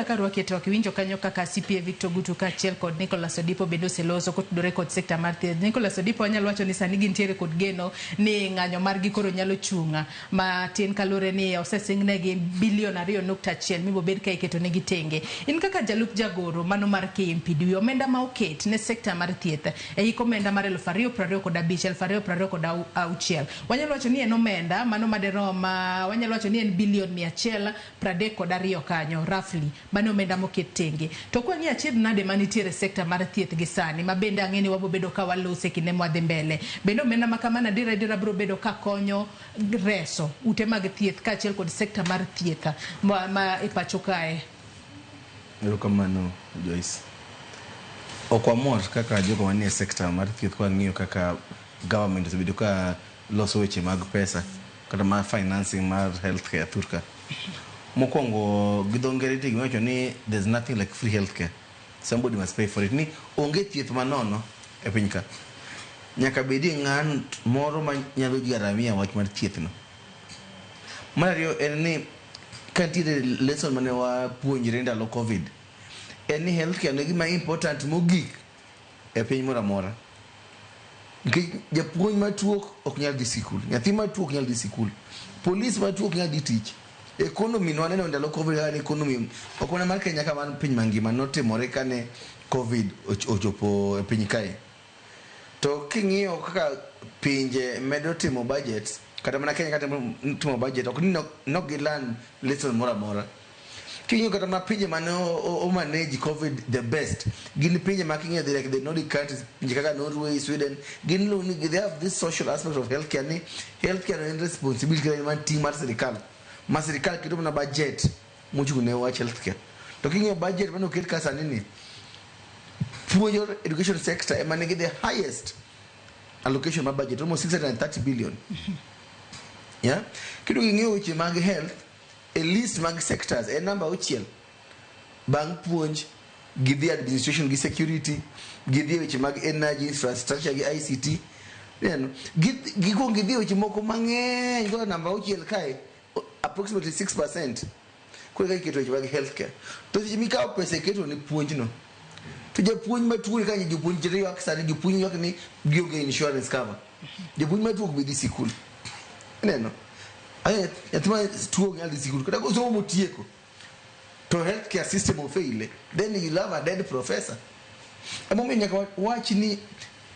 Abdalla, karwaki e twak, iwinjo kanyo kaka CPA Victor Gutu kaachiel kod Nicholas Odipo bende oseloso kotudore kod sekta mar thieth. Nicholas Odipo anyalo wacho ni sani gintiere kod geno ni ng'anyo margi koro nyalo chung' matin kaluwore ni osesingnegi bilion 2.1 mibobed ka iketo negi tenge. In kaka jalup jagoro mano mar KMPDU, omenda ma oket ne sekta mar thieth e hik omenda mar 2025 2026, wanyalo wacho ni en omenda mano maderom wanyalo wacho ni en bilion 132 kanyo roughly. Mano omenda moket tenge. To kwang'iyo achiedh nade manitiere e sekta mar thieth gi sani, ma bende ang'e ni wabo bedo ka walose kinde mwadhi mbele. Bende omenda ma kamano adiera adiera biro bedo ka konyo reso ute mag thieth kaachiel kod sekta mar thieth ma e pacho kae? Erokamano, Joyce. Ok wamor kaka jogo manie sekta mar thieth kwang'iyo kaka government osebedo ka loso weche mag pesa kata mar financing mar healthcare thurka. Mokwongo, gi dho ngere nitie gima iwacho ni there's nothing like free healthcare. Somebody must pay for it. Ni onge thieth manono e piny ka. Nyaka bedie ng'at moro ma nyalo garamia wach mar thieth no. Mar ariyo en ni ka nitiere lesson mane wapuonjre ndalo Covid, en ni healthcare ne gima important mogik e piny moro amora. Nikech japuonj matuo ok nyal dhi sikul, nyathi matuo ok nyal dhi sikul, polis matuo ok nyal dhi tich. Economy nwaneno ndalo Covid kaka economy ok mana mar Kenya ka mar piny mangima notimore kane Covid ochopo e piny kae. To king'iyo kaka pinje medo timo budget, kata mana Kenya kata timo budget, ok ni nok gilearn lesson moro amora. King'iyo kata mana pinje mane o manage Covid the best, gin pinje ma king'iyo like the Nordic countries, pinje kaka Norway, Sweden, gin ni they have this social aspect of healthcare, ni healthcare en responsibility kata en ting' mar sirikal. Ma sirikal keto mana budget mochung' ne wach healthcare. To king'iyo budget mane oket ka sani ni, puonjo education sector ema nigi the highest allocation mar budget, almost 630 billion. Yeah? Kendo king'iyo weche mag health, e list mag sectors en namba 6 bang' puonj gi dhi administration gi security gi dhi e weche mag energy infrastructure gi ICT. Ineno? Gikuongo gidhi e weche moko mang'eny koro namba 6 kae approximately 6% koro eka iketo weche mag healthcare. To seche mikawo pesa iketo ne puonjno, to japuonj matuo ka jopuonj ywak sani, jopuonj ywak ni gionge insurance cover, japuonj matuo ok bi dhi sikul. Ineno? Aya, nyathi ma tuo ok nyal dhi sikul kata kosomo motieko to healthcare system ofaile, then you have a dead professor. Emomiyo nyaka wach ni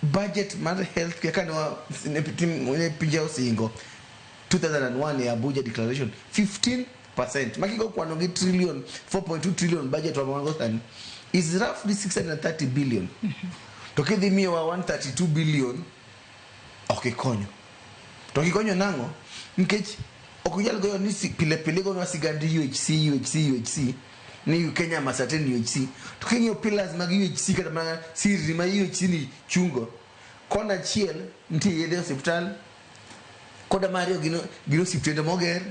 budget mar healthcare kane ne pinje osingo 2001 e Abuja Declaration 15%, makigo kwano gi trillion 4.2 trillion budget wa wan sani is roughly 630 billion, to kidhi miyowa 132 billion ok ikonyo. To kikonyo nang'o? Nikech ok inyal goyo ni pile pile igonwa sigand UHC, UHC, UHC, ni Kenya must attend UHC, to king'iyo pillars mag UHC kata mana sirni ma UHC ni chungo, kona achiel nitie yedhe osiptal, koda mar ariyo gin osiptende moger,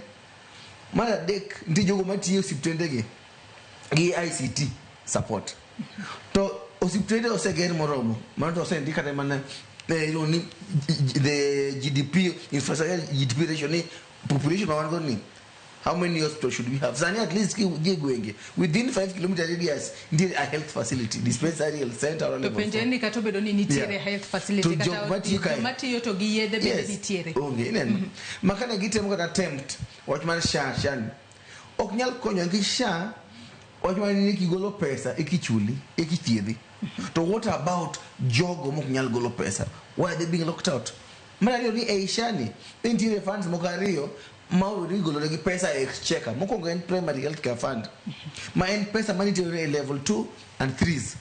mar adek nitie jogo matiyo e osiptendegi gi ICT support. To osiptende oseger moromo mano to osendik kata mana iluongo ni the GDP infrastructure GDP ratio, ni population ma wan go ni how many hospitals should we have. Sani at least kidhi e gwenge, within 5 kilometer radius nitie a health facility, dispensary, health center or To level penjo four. en ni kata obedo ni nitiere health facility To kata jok matiyo kae. joma tiyo to gi yedhe bende nitiere. Onge, ineno ma kane gitemo kata attempt wach mar SHA, SHA ni ok nyal konyo nikech SHA wach mar ni kigolo pesa ekichuli ekithiedhi. To what about jogo mok nyal golo pesa? Why are they being locked out? Mar ariyo ni ei SHA ni nitiere funds moko ariyo ma owinjore igolo negi pesa e exchequer. Mokwongo en primary health care fund, ma en pesa manitiere e level 2 and 3s,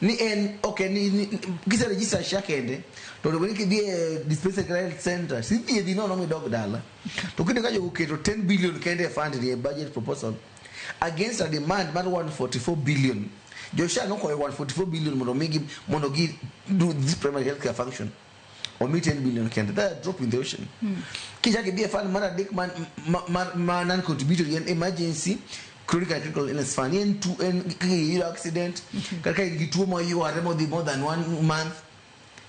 ni en ok en ni kise register SHA kende to onego ni kidhi e dispensary kata health center sithiedhi nono midog dala. To kinde ka jogo oketo 10 billion kende e fund ni e budget proposal against a demand mar 144 billion, jo SHA nokwayo 144 billion mondo migi mondo gi do this primary health care function, omi 10 billion kende, that a drop in the ocean. Kichak idhi e fund mar adek ma non contributory, en emergency chronic and critical illness fund. En tu en kaka iyudo accident kata ka in gi tuo moyware modhi more than one month,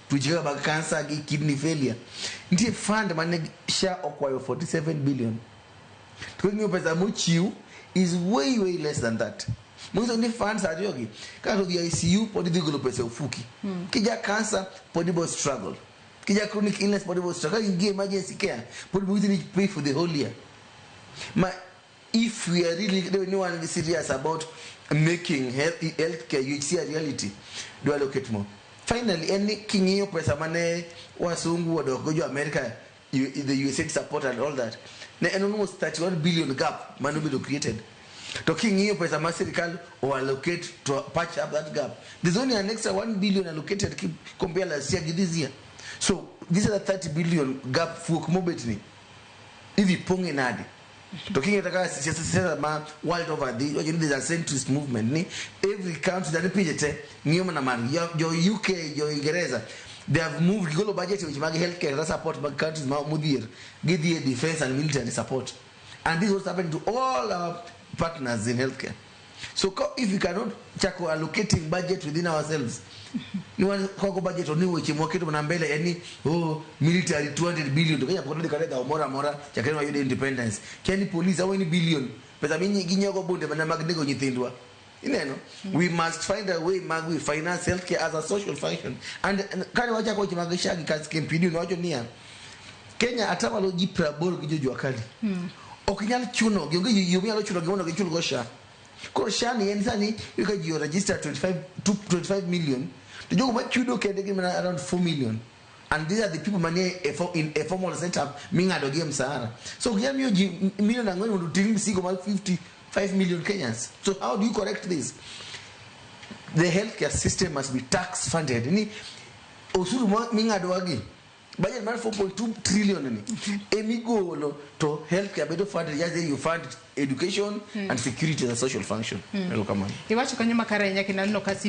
tuoche kaka mag cancer gi kidney failure, nitie fund mane SHA okwayo 47 billion, to king'iyo pesa mochiw is way way less than that. Manyiso ni funds ariyogi ka ng'ato odhi ICU pod idhi golo pesa e ofuki. Kija cancer pod ibo struggle. Kija chronic illness pod ibo struggle. Ka in gi emergency care pod ibo ni pay for the whole year. Ma if we are really anyone serious about making healthcare UHC a reality, do allocate more. Finally, en ni king'iyo pesa mane wasungu odok go jo America, the USAID support and all that, ne en almost 31 billion gap mane obedo created. To king'iyo pesa ma sirikal o allocate to patch up that gap, there's only an extra 1 billion allocated ki compare last year gi this year. So this is a 30 billion gap fuok mobet ni. Idhi pong'e nade? To king'iyo kaka siasa ma world over dhi, wacho ni there's a centrist movement ni every country dhano pinje te ng'iyo mana margi. Jo UK, jo Ingereza, they have moved gigolo budget e weche mag healthcare kata support mag countries ma modhier gidhi e defense and military support. And this is what's happening to all our partners in healthcare. So if we cannot chako allocating budget within ourselves, ni wan koko budget ni weche mwaketo mana mbele en ni oh military 200 billion to Kenya pok nodhi kata e dhawo moro amora chakre wayud independence. Kia ni police how many billion pesa ginyiewo bunde mana mag nego nyithindwa. Ineno, we must find a way mag we finance healthcare as a social function. And kane wachako weche mag SHA gi KMPDU nowacho niya, Kenya atamalo ji 80 gi jojua kali. Ok nyal chuno gi, onge yo minyalo chuno gi mondo gichul go SHA. Koro SHA ni en sani iyudo ka ji o register 25, 25 million to jogo machudo kende gin mana around 4 million. And these are the people manie in a formal setup ming'ado gi e msahara. So ok nyal miyo ji milion 4 mondo oting' msigo mar 55 million Kenyans. So how do you correct this? The healthcare system must be tax funded. Ni osuru ming'ado wagi budget mar 4.2 trillion ni emigolo to healthcare bedo funded just you fund education and security as a social function. Erokamano. Iwacho kanyo makare ahinya kendo aneno ka